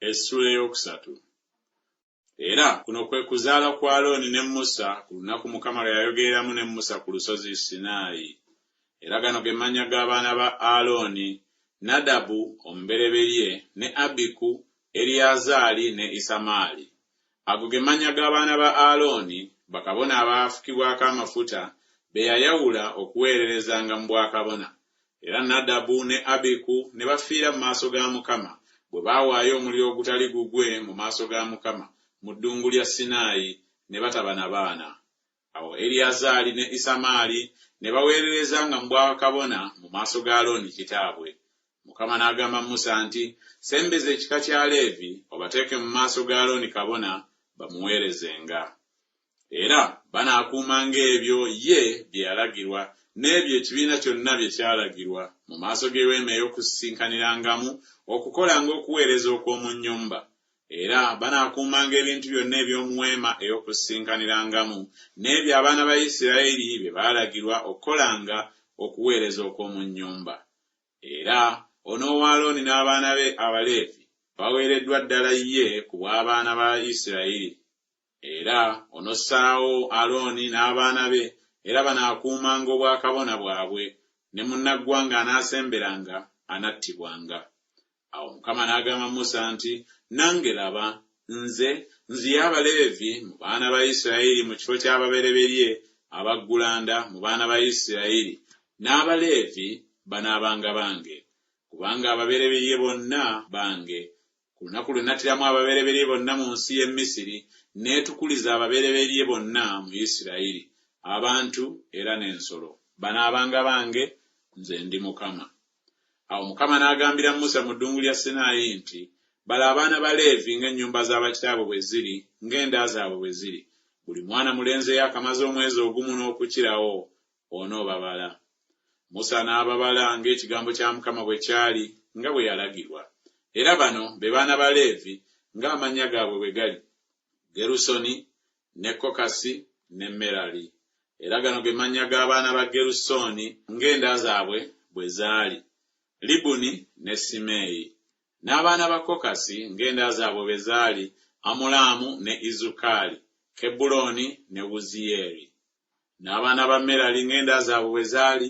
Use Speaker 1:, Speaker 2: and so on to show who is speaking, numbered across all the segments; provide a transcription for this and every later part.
Speaker 1: Essuula ey'okusatu. Era kuno kwe kuzaala kwa Alooni ne Musa ku lunaku Mukama lwe yayogereramu ne Musa ku lusozi Sinaayi. Era gano ge mannya g'abaana ba Alooni, Nadabu omubereberye, ne Abiku, Eriyazaali ne Isamaali. Ago ge mannya g'abaana ba Alooni, bakabona abaafukibwako amafuta, be yayawula okuweererezanga mu bwakabona. Era Nadabu ne Abiku ne bafiira mu maaso ga Mukama, bwe baawaayo omuliro ogutali gugwe mu maaso ga Mukama mu ddungu lya Sinaayi, ne bataba na baana. Awo Eriyazaali ne Isamaali ne baweererezanga mu bwakabona mu maaso ga Alooni kitaabwe. Mukama n'agamba Musa nti, Sembeza ekika kya Leevi, obateeke mu maaso ga Alooni kabona, bamuweerezenga. Era banaakuumanga ebyo ye bye yalagirwa, n'ebyo ekibiina kyonna bye kyalagirwa, mu maaso g'Eweema ey'Okusisinkanirangamu, okukolanga okuweereza okw'omu nnyumba. Era banaakuumanga ebintu byonna eby'omu Weema ey'Okusisinkanirangamu, n'ebyo abaana ba Isiraeri bye baalagirwa okukolanga okuweereza okw'omu nnyumba. Era onoowa Alooni n'abaana be Abaleevi abaweereddwa ddala ye ku bw'abaana ba Isiraeri. Era onossaawo Alooni n'abaana be, era banaakuumanga obwakabona bwabwe, ne munnaggwanga anaasemberanga anattibwanga. Awo Mukama n'agamba Musa nti, Nange, laba, nze nziye Abaleevi mu baana ba Isirayiri mu kifo ky'ababereberye abaggulanda mu baana ba Isirayiri, n'Abaleevi banaabanga bange, kubanga ababereberye bonna bange. Ku lunaku lwe nattiramu ababereberye bonna mu nsi y'e Misiri, neetukuliza ababereberye bonna mu Isirayiri, abantu era n'ensolo. Banaabanga bange, nze ndi Mukama. Awo Mukama n'agambira Musa mu ddungu lya Sinaayi nti, Bala abaana ba Leevi ng'ennyumba za bakitaabwe bwe ziri, ng'enda zaabwe bwe ziri. Buli mwana mulenzi eyaakamaze omwezi ogumu n'okukirawo, onoobabala. Musa n'ababala ng'ekigambo kya Mukama bwe kyali, nga bwe yalagirwa. Era bano be baana ba Leevi ng'amannya gaabwe bwe gali, Gerusoni, ne Kokasi, ne Merali. Era gano ge mannya g'abaana ba Gerusooni ng'enda zaabwe bwe zaali, Libuni ne Simeeyi. N'abaana ba Kokasi ng'enda zaabwe bwe zaali, Amulaamu ne Izukaali, Kebbulooni ne Wuziyeeri. N'abaana ba Merali ng'enda zaabwe bwe zaali,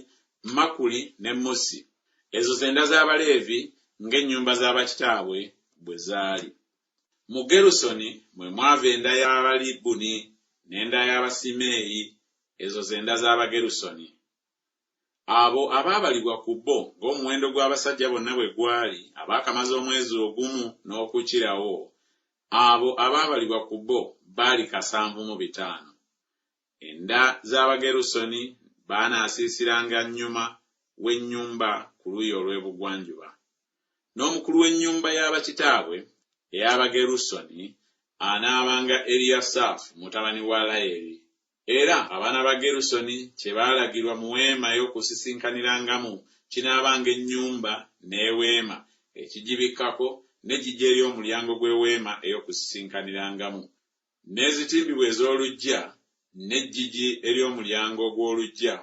Speaker 1: Makuli ne Musi. Ezo ze nda z'Abaleevi ng'ennyumba za bakitaabwe bwe zaali. Mu Gerusoni mwe mwava enda y'Abalibuni n'enda y'Abasimeeyi, ezo ze nda z'Abagerusoni. Abo abaabalibwa ku bo ng'omuwendo gw'abasajja bonna bwe gwali abaakamaze omwezi ogumu n'okukirawo, abo abaabalibwa ku bo baali 75. Enda z'Abagerusoni baanaasiisiranga nnyuma w'ennyumba ku luuyi olw'ebugwanjuba. N'omukulu w'ennyumba ya bakitaabwe ey'Abagerusoni anaabanga Eriyasaafu mutabani wa Layeri. Era abaana ba Gerusoni kye baalagirwa mu weema ey'okusisinkanirangamu kinaabanga ennyumba n'eweema, ekigibikkako, n'eggigi ery'omulyango gw'eweema ey'okusisinkanirangamu, n'ezitimbibwa ez'oluggya, n'eggigi ery'omulyango gw'oluggya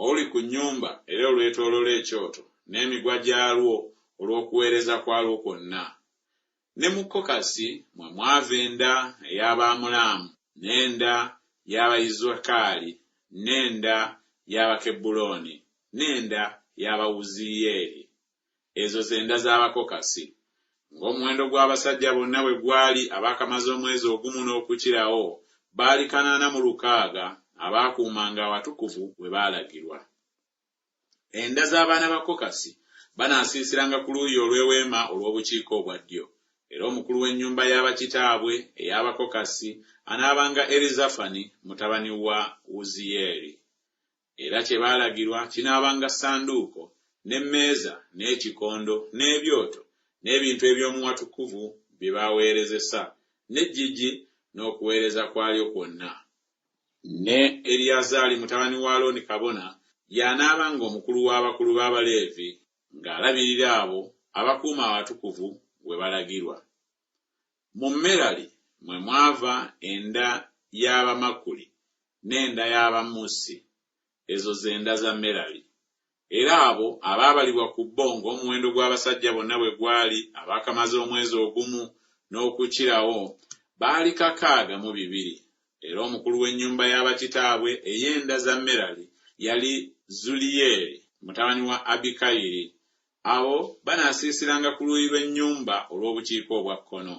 Speaker 1: oluli ku nnyumba era olwetooloola ekyoto, n'emigwa gyalwo olw'okuweereza kwalwo kwonna. Ne mu Kokasi mwe mwava enda ey'Abaamulaamu, n'enda y'Abayizukaali, n'enda y'Abakebbulooni, n'enda y'Abawuziyeeri. Ezo ze nda z'Abakokasi. Ng'omuwendo gw'abasajja bonna bwe gwali abaakamaze omwezi ogumu n'okukirawo, baali 806, abaakuumanga awatukuvu we baalagirwa. Enda z'abaana ba Kokasi banaasiisiranga ku luuyi olw'eweema olw'obukiika obwa ddyo. Era omukulu w'ennyumba ya bakitaabwe ey'Abakokasi anaabanga Erizafani mutabani wa Wuziyeeri. Era kye baalagirwa kinaabanga ssanduuko, n'emmeeza, n'ekikondo, n'ebyoto, n'ebintu eby'omu watukuvu bye baweerezesa, n'eggigi n'okuweereza kwalyo kwonna. Ne Eriyazaali mutabani wa Alooni kabona y'anaabanga omukulu w'abakulu b'Abaleevi, ng'alabirira abo abakuuma awatukuvu we balagirwa. Mu Merali mwe mwava enda y'Abamakuli n'enda y'Abamusi. Ezo ze nda za Merali. Era abo abaabalibwa ku bo ng'omuwendo gw'abasajja bonna bwe gwali abaakamaze omwezi ogumu n'okukirawo baali 62. Era omukulu w'ennyumba ya bakitaabwe ey'enda za Merali yali Zuliyeeri mutabani wa Abikayiri. Abo banaasiisiranga ku luuyi lw'ennyumba olw'obukiika obwa kkono.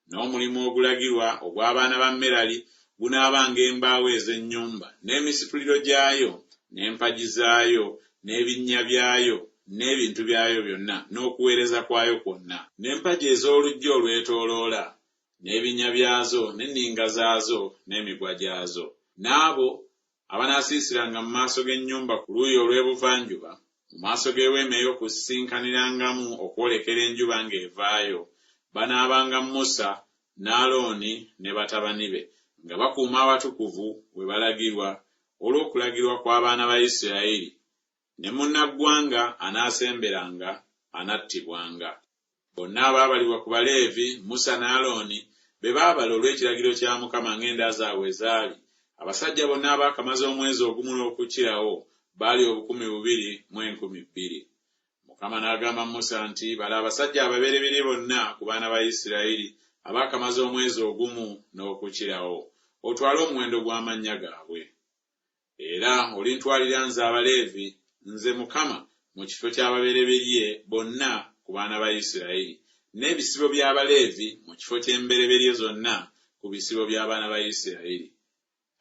Speaker 1: N'omulimu ogulagirwa ogw'abaana ba Merali gunaabanga embaawo ez'ennyumba, n'emisituliro gyayo, n'empagi zaayo, n'ebinnya byayo, n'ebintu byayo byonna, n'okuweereza kwayo kwonna. N'empagi ez'oluggya olwetooloola, n'ebinnya byazo, n'enninga zaazo, n'emigwa gyazo. N'abo abanaasiisiranga mu maaso g'ennyumba ku luuyi olw'ebuvanjuba, mu maaso g'eweema ey'okusisinkanirangamu okwolekera enjuba ng'evaayo, banaabanga Musa ne Alooni ne batabani be, nga bakuuma awatukuvu we balagirwa olw'okulagirwa kw'abaana ba Isiraeri, ne munnaggwanga anaasemberanga anattibwanga. Bonna abaabalibwa ku Baleevi, Musa ne Alooni be baabala olw'ekiragiro kya Mukama ng'enda zaabwe bwe zaali, abasajja bonna abaakamaze omwezi ogumu n'okukirawo baali 2200. Mukama n'agamba Musa nti, Bala abasajja ababereberye bonna ku baana ba Isirayiri abaakamaze omwezi ogumu n'okukirawo, otwale omuwendo gw'amannya gaabwe. Era olintwalira nze Abaleevi, nze Mukama, mu kifo ky'ababereberye bonna ku baana ba Isirayiri, n'ebisibo by'Abaleevi mu kifo ky'embereberye zonna ku bisibo by'abaana ba Isirayiri.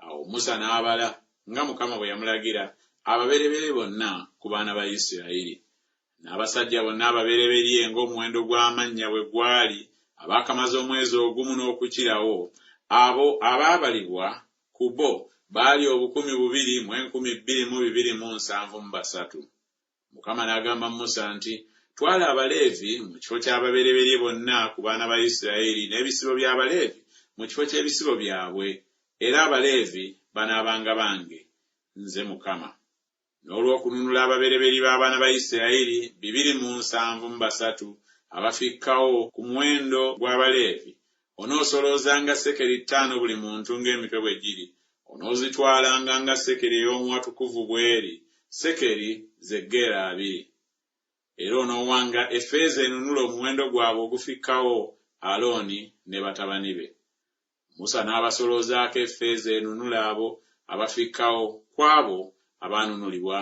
Speaker 1: Awo Musa n'abala, nga Mukama bwe yamulagira, ababereberye bonna ku baana ba Isirayiri. N'abasajja bonna ababereberye ng'omuwendo gw'amannya bwe gwali abaakamaze omwezi ogumu n'okukirawo, abo abaabalibwa ku bo baali 2273. Mukama n'agamba Musa nti, Twala Abaleevi mu kifo ky'ababereberye bonna ku baana ba Isirayiri n'ebisibo by'Abaleevi mu kifo ky'ebisibo byabwe, era Abaleevi banaabanga bange, nze Mukama. N'olw'okununula ababereberye b'abaana ba Isirayiri 273 abafikkawo ku muwendo gw'Abaleevi, onoosoloozanga sekeri ttaano buli muntu ng'emitwe bwe giri, onoozitwalanga nga sekeri ey'omu watukuvu bw'eri, sekeri ze gera abiri. Era onoowanga effeeza enunula omuwendo gwabwe ogufikkawo Alooni ne batabani be. Musa n'abasoloozaako effeeza enunula abo abafikkawo ku abo abaanunulibwa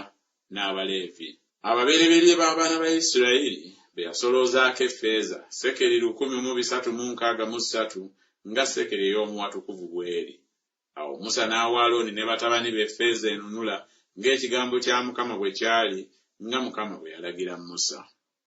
Speaker 1: n'Abaleevi. Ababereberye b'abaana ba Isirayiri be yasoloozaako effeeza, sekeri 1363 nga sekeri ey'omu watukuvu bw'eri. Awo Musa n'awa Alooni ne batabani be effeeza enunula ng'ekigambo kya Mukama bwe kyali, nga Mukama bwe yalagira Musa.